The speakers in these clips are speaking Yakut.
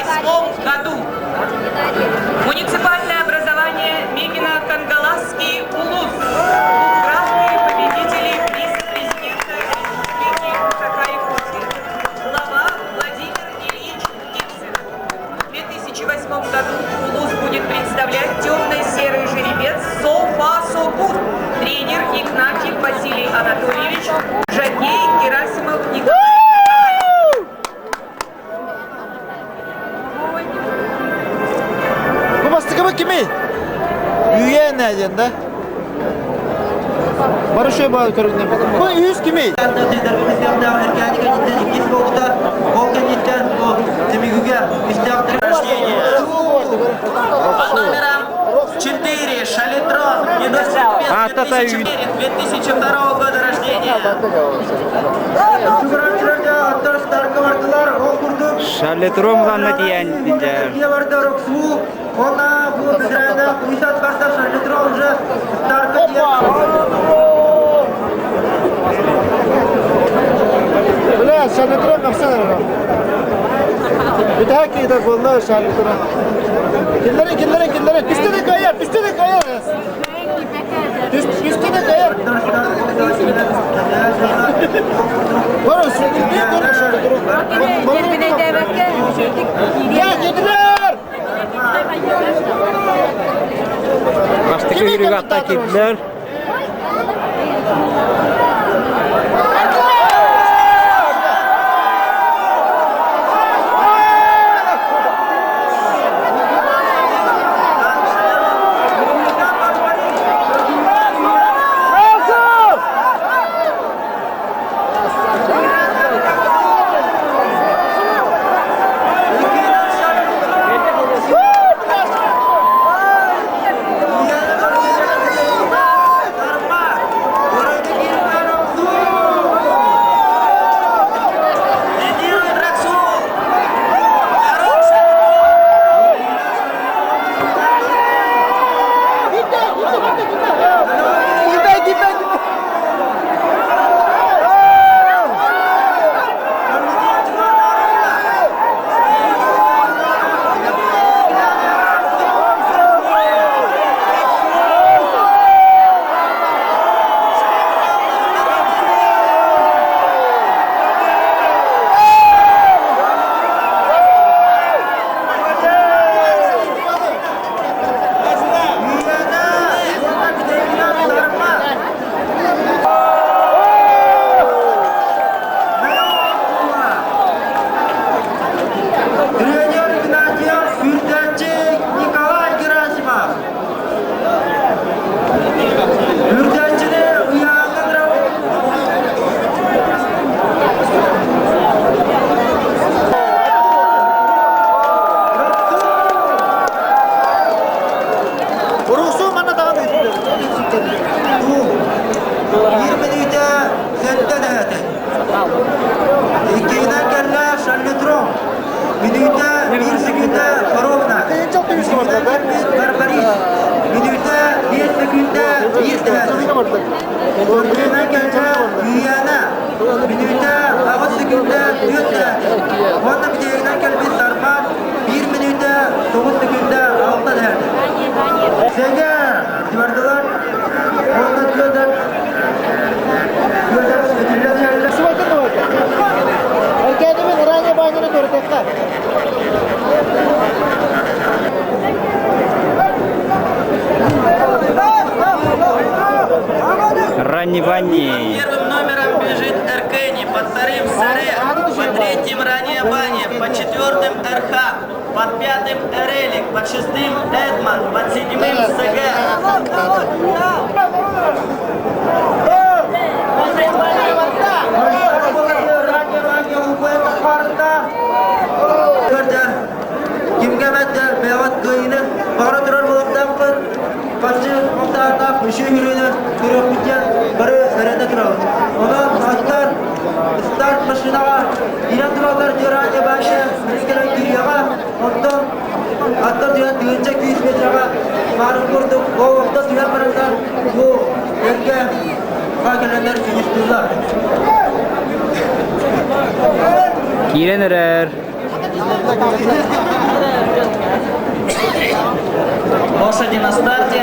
2008 году. Муниципальное образование Мегино-Кангаласский улус. Двукратные победители приза президента Республики Саха-Якутия. Глава Владимир Ильич Птицын. В 2008 году улус будет представлять темно-серый жеребец Софа Сокур. Тренер Игнатьев Василий Анатольевич, жокей Герасимов Николай Николаевич. Бу бастакыбыт кимий? Үйээн диэн да? Бары шөй баар көрүннэ. Бу үс кимий? Под номером 4 Шалитрон, 2002 года рождения. Шалетром ланна диэн билэр. Бля, Шалетрон капсан ара. Бүтэһик киһитэ буолла Шалетрон. Киллэрин, киллэрин, киллэрин. Түстэ да кыайар, түстэ да кыайар. Түстэ да кыайар. Бары Киирдилэр! Бастакы үрүгэ атта киирдилэр. Лидирует Роксул! Китай, китай, китай! Тренер Игнатьев, Юртячик Николай Герасимов. Юртячини ыйааҥҥа Уруксуу манна даҕаны Биир мүнүүтэ сэттэ дэһэтэ. Иккиһинэн кэллэ Шаллитрон. Мүнүүтэ биир секүндэ Хоровна. Үсүһүнэн кэлбит Барбарис. Мүнүүтэ биэс секүндэ биир дэһэтэ. Төрдүһүнэн кэллэ Юяна. Мүнүүтэ аҕыс секүндэ түөрт дэһэтэ. Уонна бүтэһигинэн кэлбит Сармат биир мүнүүтэ тоҕус секүндэ алта дэһэтэ. Сэгэ бардылар. Уонна Федор Федор өтүллэн иһэллэр. Субатын давайте. Эркээдимин ранее баанньаны туоратыахха. Ранний Ванни. Первым номером бежит Эркени, под вторым Саре, под третьим Ранее Бани, под четвертым Эрхан, под пятым Эрелик, под шестым Эдман, под седьмым СГ. Кимге мәтте бэҕэт кыайыыны баҕара турар буолуохтаахпыт. Харчы мохтаахтаах үчүгэй үрүөнү көрүөхпүт диэн бары эрэнэ турабыт. Онон аттар старт машинаҕа киирэн тураллар диэн баайы кэлэн киириэҕэ. Онтон аттар түһэн тыһыынча күүс метраҕа маарын курдук ол охто түһэн бараннар бу эргэ кэлэннэр фиништыыллар. Киирэн эрэр. Лошади на старте.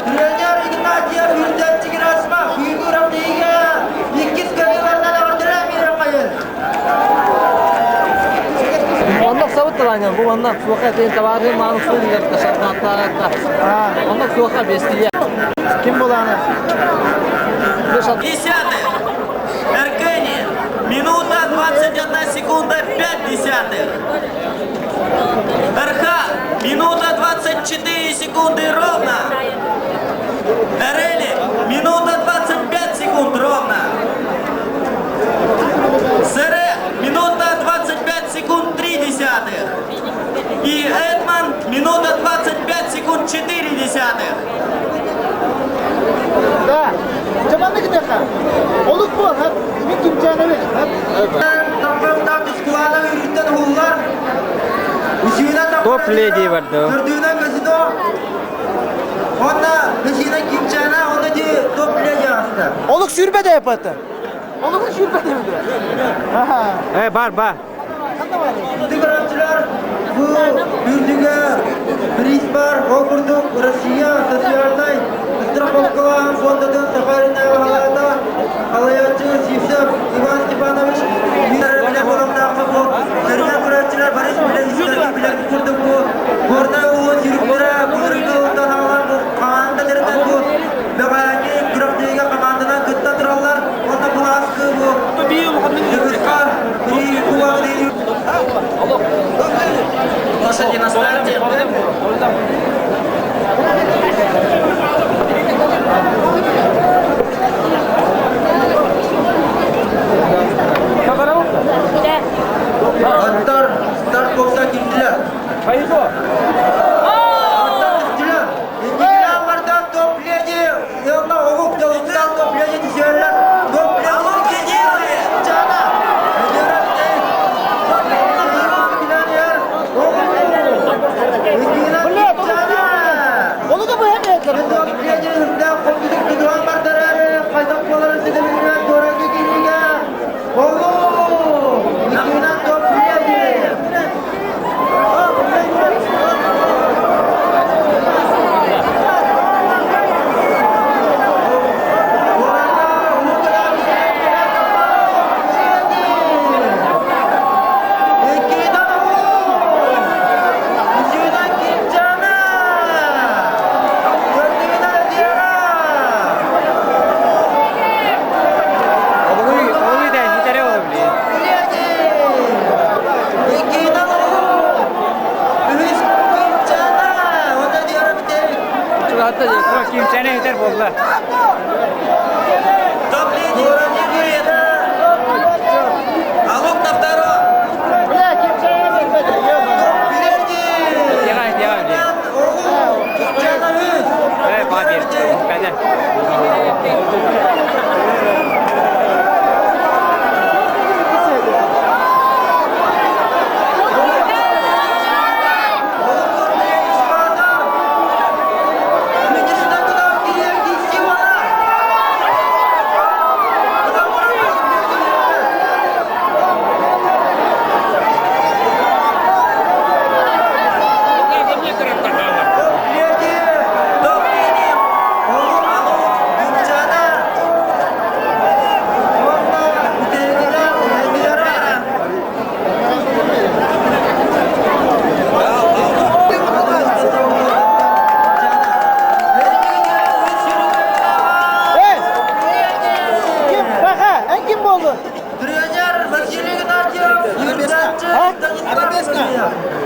Тренер Игнатьев үрдээччи Герасимов бүгүҥҥү күрэхтэһиигэ иккис кыайыыларынан эҕэрдэлээн биэриэххэйин. Оннук сабытталаанньан бу манна суоха этин табаары мааны суун ташаттааттаатта. Оннук суоха бестие. Ким булааны? Десятых. Эркени. Минута 21 секунда 5 десятых. РХ. Минута 24 секунды ровно. Эрели. Минута 25 секунд ровно. Сере. Минута 25 секунд 3 десятых. И Эдман. Минута 25 секунд 4 десятых. Да. Чаманны китеха. Олук бу, мин кимчәнеби. Топ леди барды. Төрдүнэн көсүдө. Онна бешинен кимчана, онна ди топ леди аста. Олук сүрбе де yapatı. Олук сүрбе де. Э, бар, бар. Тыгыранчылар бу үрдүгө приз бар. Ол курдук Россия социальнай страховкалаан фондатын Сахалина халата халаячы Сивцев Иван Степанович биле боломнаакы бу көргөн көрөөчүлөр Борис биле истерги биле курдук бу Горнай улуун сүүрүктөрө былыргы ылтан аҕалан бу команда терден бу бөҕөөнү күрэхтэһиигэ команданан кытта тураллар. Онно булааскы бу Дыгыска при Лошади на старте. Аттар старт болса кимдилер? Аттар түстүлэр. Инникилэн бардан топ леди, Елна Огук Долуктан топ леди түсерлер. Топ леди Чана. Onu da bu hem etler. Топ леди үрдән компьютер тудуран бардырары, кайдак боларын сидебилген дорога кириге. Огук! Икинен топ леди. Олугу да хитере олобли. Кимчәне хитер болла. Топ-леди лидирует. Алук на втором. Бля,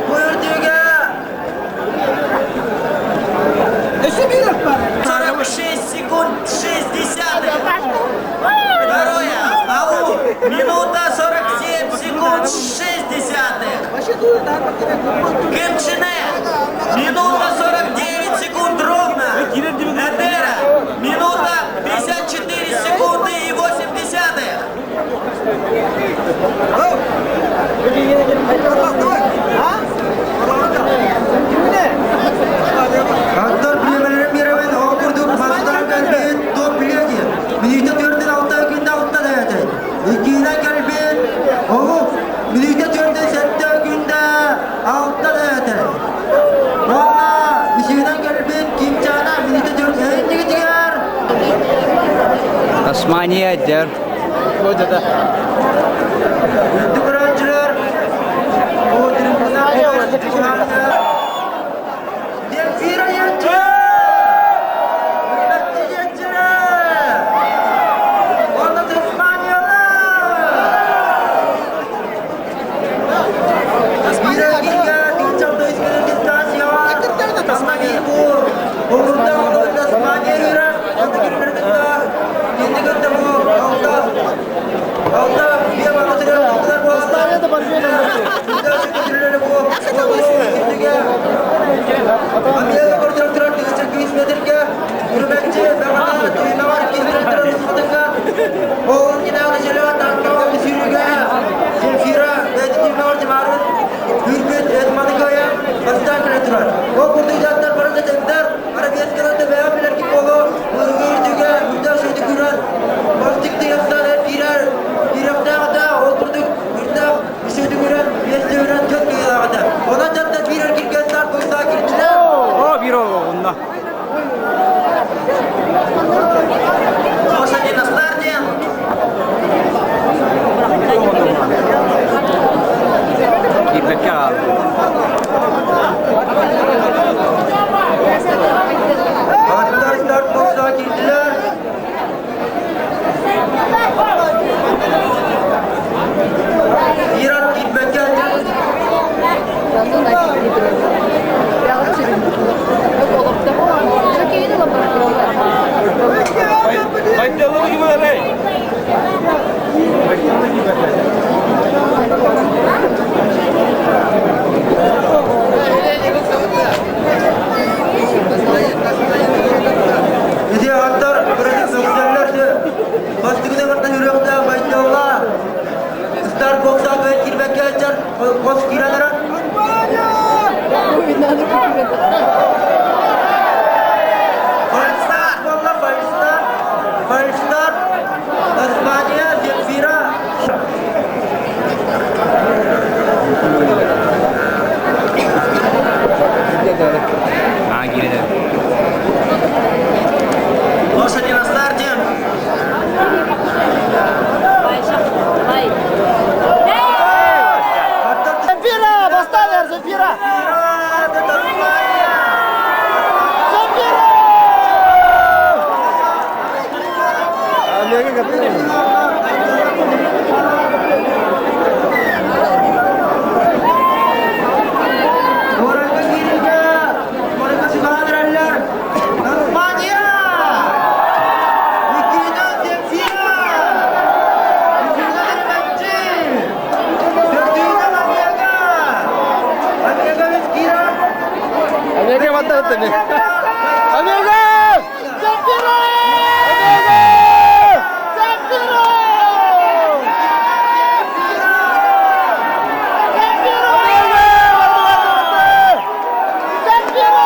Бу үрдүгэ 46 секунд 6 десятых. Второе. Ау. Минута 47 секунд 6 десятых. Кемчине. Минута 49 секунд ровно. Эдера. Минута 54 секунды и 8 десятых. Аттар бириэмэлэрин биэрэбин, ол курдук бастаан кэлбит топ-леди. Мүнүүтэ төрдүн алта күндэ алта да этэ. Иккиһинэн кэлбит оҕус мүнүүтэ төрдүн сэттэ күндэ алта да этэ. Уонна үсүһүнэн кэлбит Кимчаана мүнүүтэ төрт эһиннигитигэр. Османия дьэр. Үрдүк көрөөччүлэр, Земфира Яччы! Үрмэтти Яччы! Онно Тасманиялар! Биирэ кииргэ дистанцияҕа Тасмания бу Огурда Тасмания үөрэх онно кинилэри кытта кинини кытта бу алта алта биэ баҕатыгар алтылар буолаллар. Амиага көрдөрөн турар 1200 метрге Үрүмэччи бэҕэһээ Туймаҕар киирэн турар устатыга ол иннинээҕи село Тааттаҕа сүүрүүгэ Земфира бэйэтин Туймаҕар Дьымаарын үүрбүт Эдманы кыайан бастаан кэлэн турар. Ол курдук дьахтар бары да тэҥнэр, арабескалар да бэйэ билэр ким буолуо, ырыгы үрдүгэ, үрдээх сүрдүк үрэн, бастык тыйастан эр киирэр, киирэхтээх да, ол курдук үрдээх үсүдүк үрэн, биэстэ үрэн көн кыайыылаах этэ. Онон дьахтар биир эргиргэ старт быыстаах киирдилэр. О, биир олоҕунна. Лошади на старте. Киирбэккэ хаалла. Аттар старт быыстаах киирдилэр. Биир ат киирбэккэ Ити аттар бырытык мөксөллөр бастыгына бартан үрүөхтээх Байчалла Старт бокса кыайан киирбэккэ сылдьар хос киирэн эрэр. Фальстарт буолла, фальстарт. Фальстарт. Тасмания, Земфира. Аа, киирэн. Лошади на старте. Аттар Земфира! Бастаан Земфира! Земфира, Тасмания! Земфира! Омега готова. Куоракка киириигэ, куоракка чугаһаан эрэллэр. Тасмания! Иккиһинэн Земфира! Үсүһүнэн Эрмэччи! Төрдүһүнэн Омега! Омега үс киирэр. Омега бастаан Омега! Земфира! Омега! Земфира! Омега! Земфира! Земфира!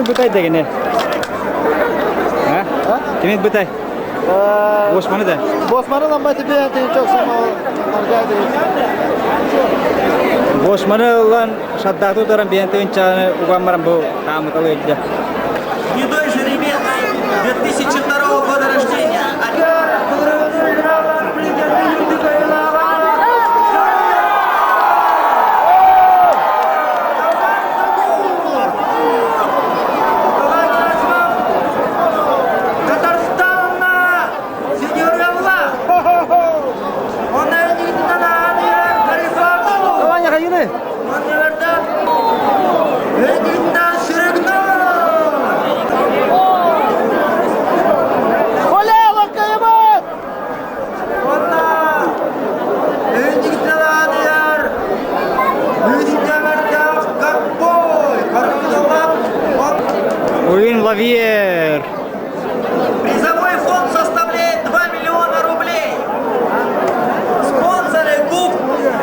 Кими бытай дегене? А? Кими бытай? Босманы да. Босманы ламбай тебе çok sama Босманы ылан шаддаату таран биэнтин чааны уган баран бу хаамыталы илдьэ. Гнедой жеребец 2002 года рождения. Татарстанна сеньорелла. Онна Ваня, хайыны? Оля, лакаемат! Уин Лавьер. Призовой фонд составляет 2 миллиона рублей. Спонсоры ГУП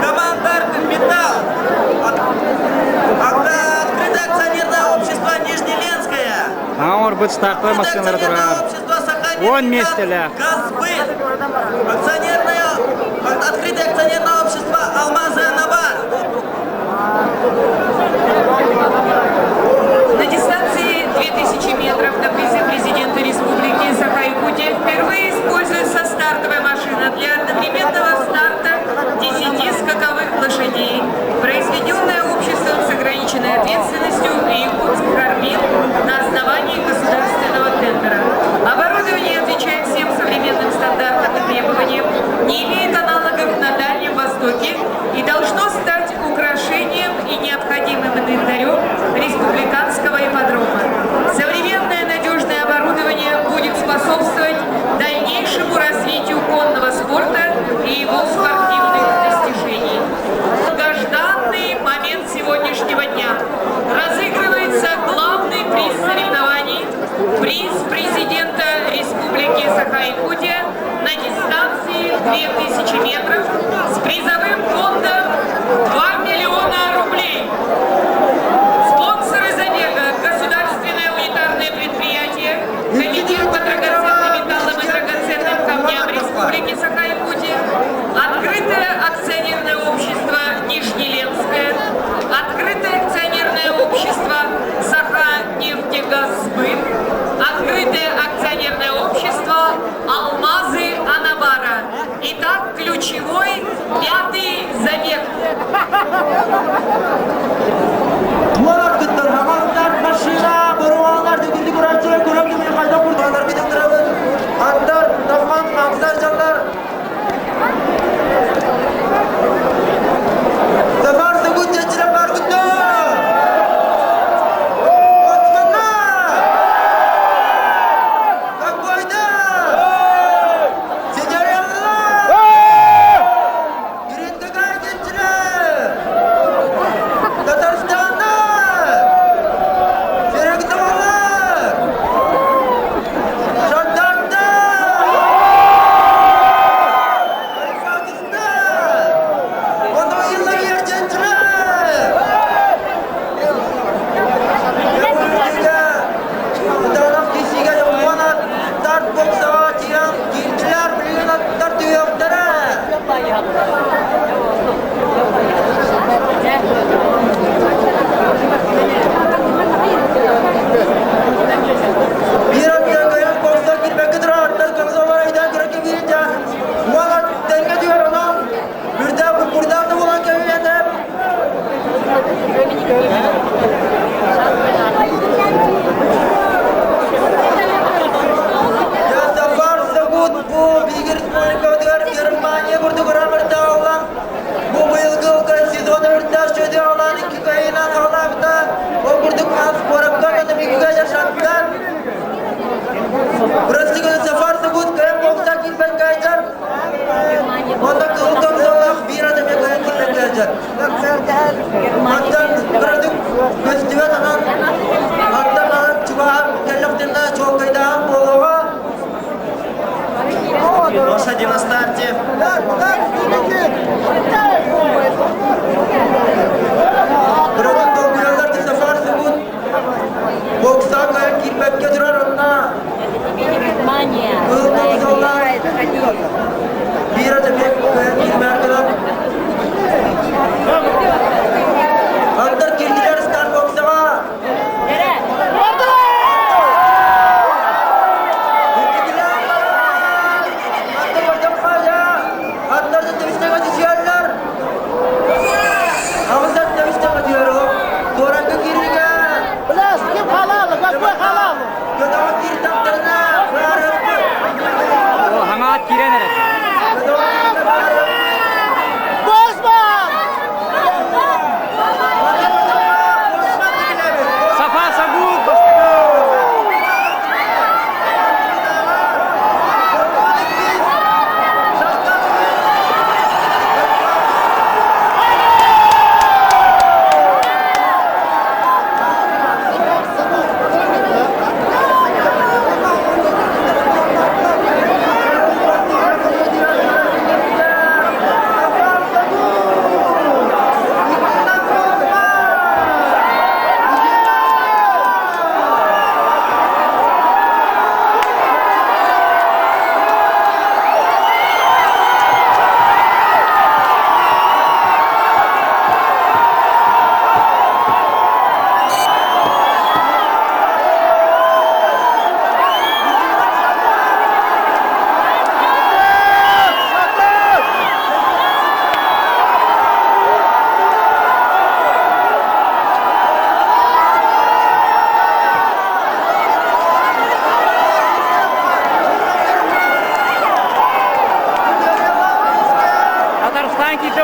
команда «Металл». Открытое акционерное общество Нижнеленское. Аңор быт стартовый Открытое машиналар акционерное турар. общество Сахалин. Вон местеле. Газбыт. Акционерное, открытое акционерное общество Алмазы Анабар. На дистанции 2000 метров на призы президента Республики Саха-Якутия впервые используется стартовая машина для одновременного старта 10 скаковых лошадей, произведенная обществом с ограниченной ответственностью Якутск-Харбин на основании государственного тендера. Оборудование отвечает всем современным стандартам и требованиям, не имеет аналогов на Дальнем Востоке и должно стать украшением и необходимым инвентарем республиканского ипподрома. Современное надежное оборудование будет способствовать дальнейшему развитию конного спорта и его спортивных достижений. Долгожданный момент сегодняшнего дня. Разыгрывается главный приз соревнований, приз президента Республики Саха-Якутия на дистанции 2000 метров с призовым фондом 2 миллиона рублей. Спонсоры забега – государственное унитарное предприятие, Комитет по драгоценным металлам и драгоценным камням Республики Саха-Якутия, Открытое акционерное общество Нижнеленское, Открытое акционерное общество Саха-Нефтегазсбыт, Открытое акционерное общество Алмазы Анабара. Итак, ключевой пятый забег.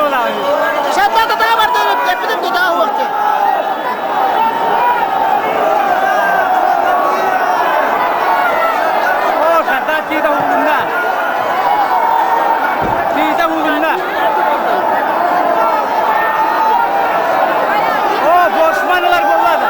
Шаттата таға барды, эппитим тутаа уақты. О, шаттат тиитэ уһунна. Тиитэ уһунна. О, Босман ылар буоллада.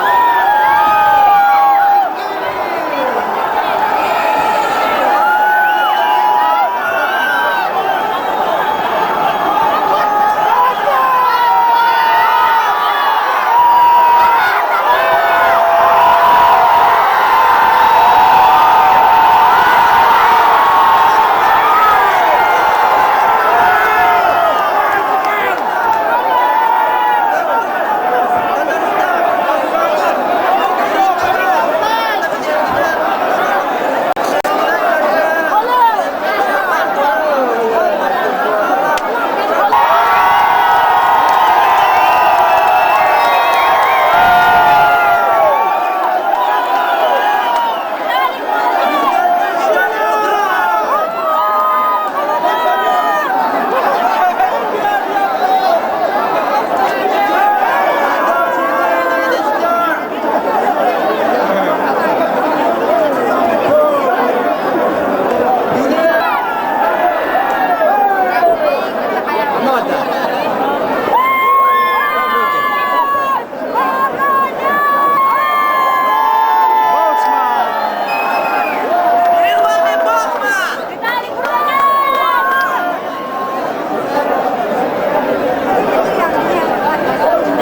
Перед вами Боцман!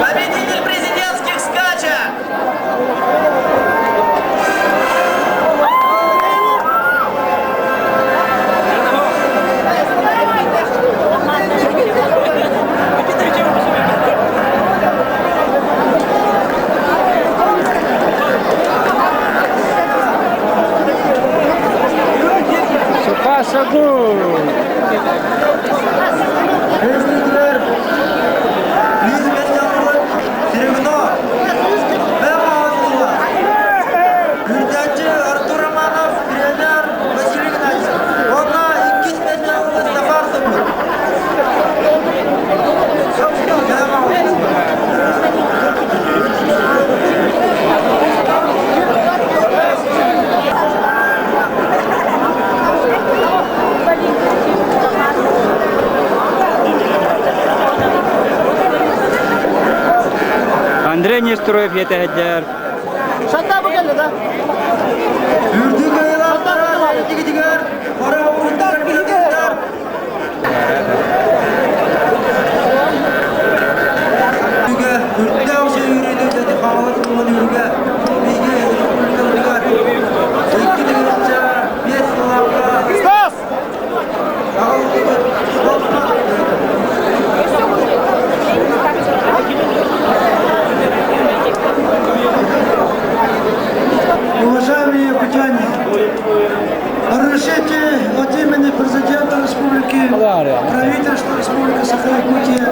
Победитель президентских скачек! Республикалар Биир миэстэҕэ Серегно, Бэҕэ Күрдээччи Артур Романов, тренер Василий Игнатьев. Уонна иккис миэстэҕэ Сафар Сабыр. Андрей Нестеров етэһэддэр. Шатта бу келли да. Үрдүк айылаахтара тигитигэр хара уруттар киһитигэр Үрдээх сүүрүүнү дьэти хаалар туһун үргэ биһиги республикабытыгар 2005 сыллаахха Стас! аҕаллыбыт Уважаемые якутяне, разрешите от имени президента республики, правительства Республики Саха-Якутия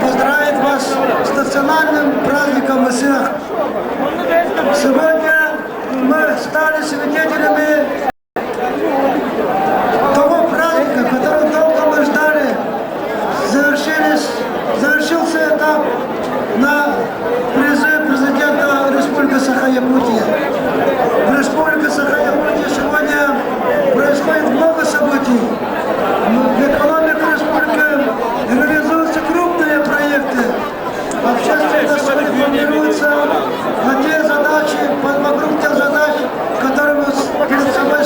поздравить вас с национальным праздником Ысыах. Сегодня мы стали свидетелями того праздника, который долго мы ждали. Завершились, завершился этап на призыв президента Республики Саха-Якутия. В Республике Саха-Якутия сегодня происходит много событий. В экономике республики реализуются крупные проекты. Общественность формируется на те задачи, вокруг тех задач, которые мы перед собой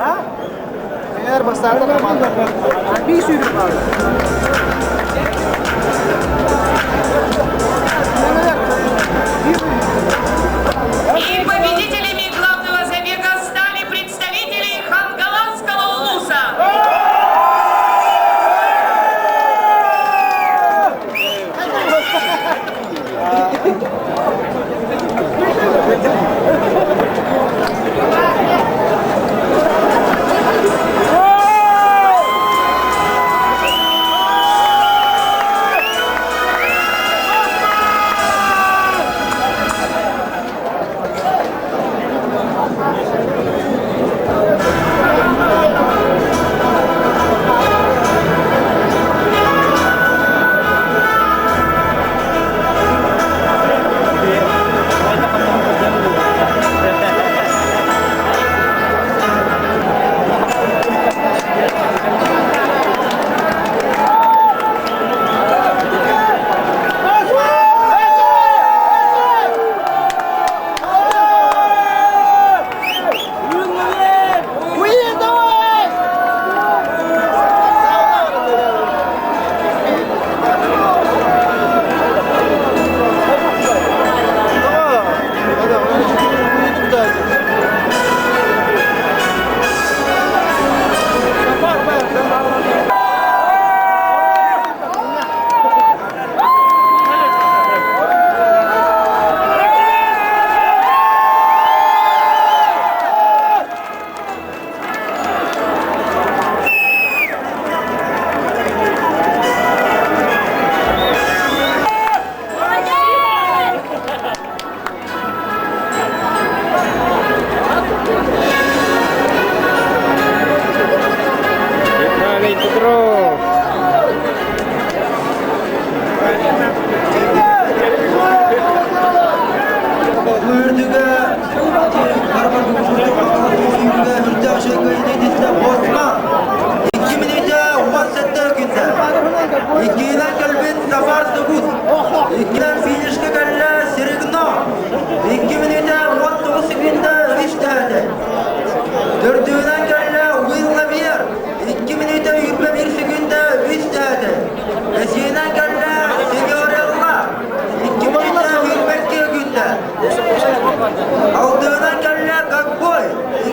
Eğer basarda команда. Bir sürü var. И победителями главного забега стали представители Хангаласского улуса. Уин, давай! Виталий Петров. Үрдүгэ үрдэх шөкөйнө Босма. 2 минутта 17 күндә. Иккинэн кэлбит Сафар Тугут. Иккинэн финишка кэллэ Серегно. 2 минутта 19 секунда үс тэһэтэ. Төрдүнэн кэллэ Уилл Лавьер. 2 минутта 21 секунда үс тэһэтэ. Бэсиһинэн кэллэ Сеньорелла. 2 минутта 22 күндә. Алтыһынан кэллэ Какбой.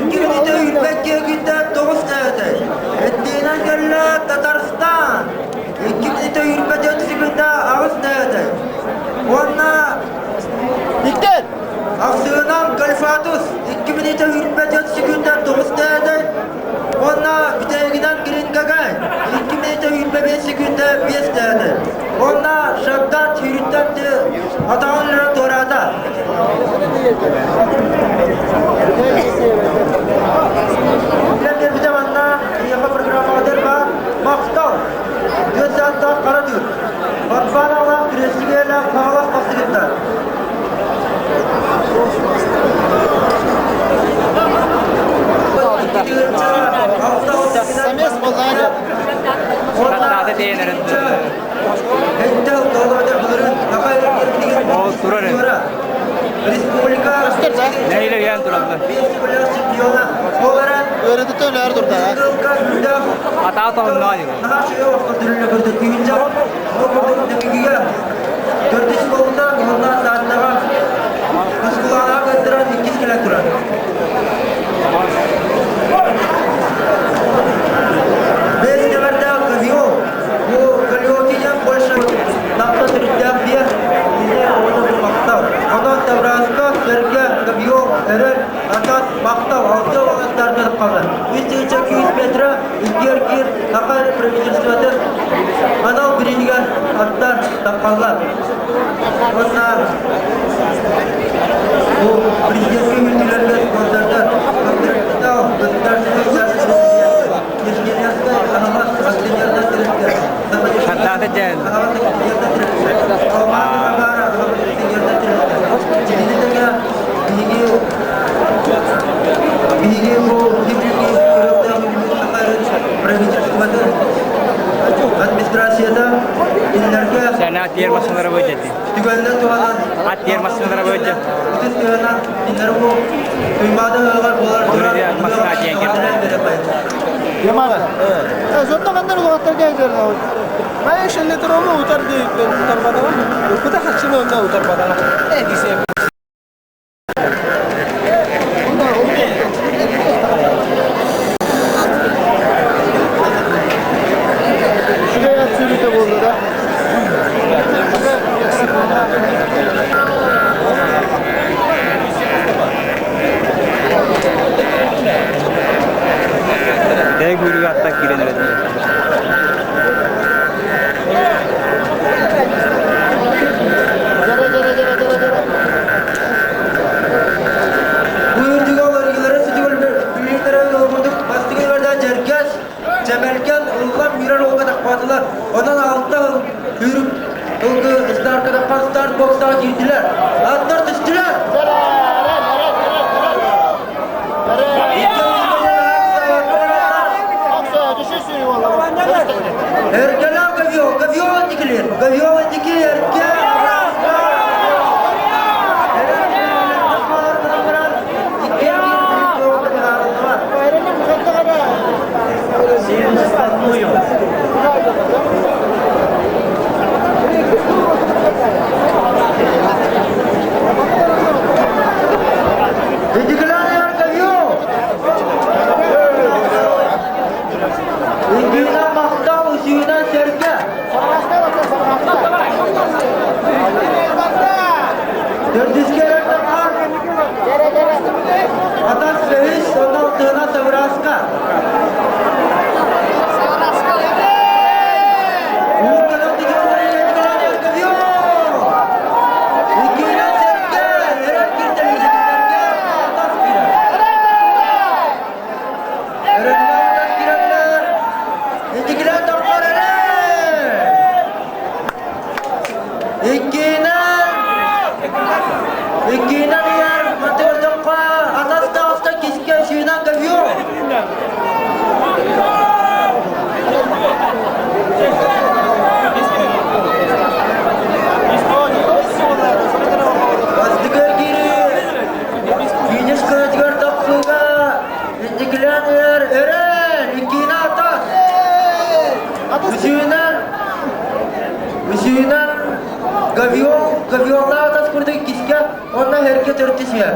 2 минутта 22 күндә 9 тэһэтэ. Сэттиһинэн кэллэ Татарстан. 2 минутта 24 секунда 8 тэһэтэ. Уонна Диктет! Ахсыһынан Кальфатус 2 минутта 24 секунда 9 тэһэтэ. Уонна бүтэһигинэн Грингагай 2 минутта 25 секунда 5 тэһэтэ. Уонна Шабдат сүүрүүттэн атаҕын эрэ туораата. Билэн манна эйиэхэ программаҕытыгар баар махтал. Түөрт саастаах хара түүр. Фанфаналаах күрэстигэлээх хаҥалас хапсыгыттар. Самец болланя. Шаттааты тиэнэрин. Ол турар. Республика Нэһилиэк эн тураллар. Öğretti ör durda. Атаа тоһуннаа дии. Төрдүс болда, онна сааттаға Москваға көттірін иккис келе турар. Бес кемерде Кавиол. Бу Калиокиня Польша нафта түрүттээх биэ илэ оҕото махтал. Онон Тавраска, Сэргэ, Кавиол, Эрэл, Атас, Махтал алты оҕустардан қалды. 3200 метра иккиэр киир Саха правительствоты анал бирииһигэр аттар таххаллар. Онна бу президентскэй үрдүлэргэ спонсордар государственный Евгениевскай Аһаҕас акционернай тэрилтэ Шаттааты тиэн. Биһиги бу правительствоты администрацията кинилэргэ Сана тиэр массыыналара быдьа түгэннэ туһанан Ат тиэр массыыналара быдьа. бүтүн туһанан кинилэр бу Туймаада ыһыаҕар буолар турар Массыына тиэн кэллэ. Сонно ханнар улахаттар кээжер. Мен шеллетрону утар дейт утарбатаҕа. Ылбыта хаччыны онно утарбатаҕа. Э дисем. Үчүгэй ат сүүрүүтэ буолла да. Тэй күүрүгэ аттан киирэн эрэ. Дьэрэ дьэрэ дьэрэ дьэрэ дьэрэ. Бу үрдүгэ олоргилары сүтүгөр билиитэрэ курдук бастыгы барда Дьэргэс, Чэмэлкэн, Ыллам үүрэр уолга тахпатылар. Онон алта үүрүк ылгы старка тахпан старт боксаҕа киирдилэр. Аттар түстүлэр. Эркелев Гавио, Гавио дикилер, Гавио дики Эрке. Дикилер Гавио. Үндүнэ махтал үсүүнэн сэргэ. Төрдүскэ тахар. Атас бэһис, онон тыына Савраска. Уукканан Үндүнэ сэргэ, эрэр киртэлиитэргэ атас кирэр. Эрэллэр атас кирэллэр. Итикилэр тохтор эрэ. Иккиинэн иккиинэн иһэр матырдыкка атас таҕыста кискэ сүүнэн көбүө. Бастыкы кири финиш кынатыгар тахсыыга инникилээн иһэр эрэн иккиинэн атас. Үсүүнэн үсүүнэн Гавиол, Гавиоллаах атас курдук кискэ, онно эргэ төрдүс иһэр.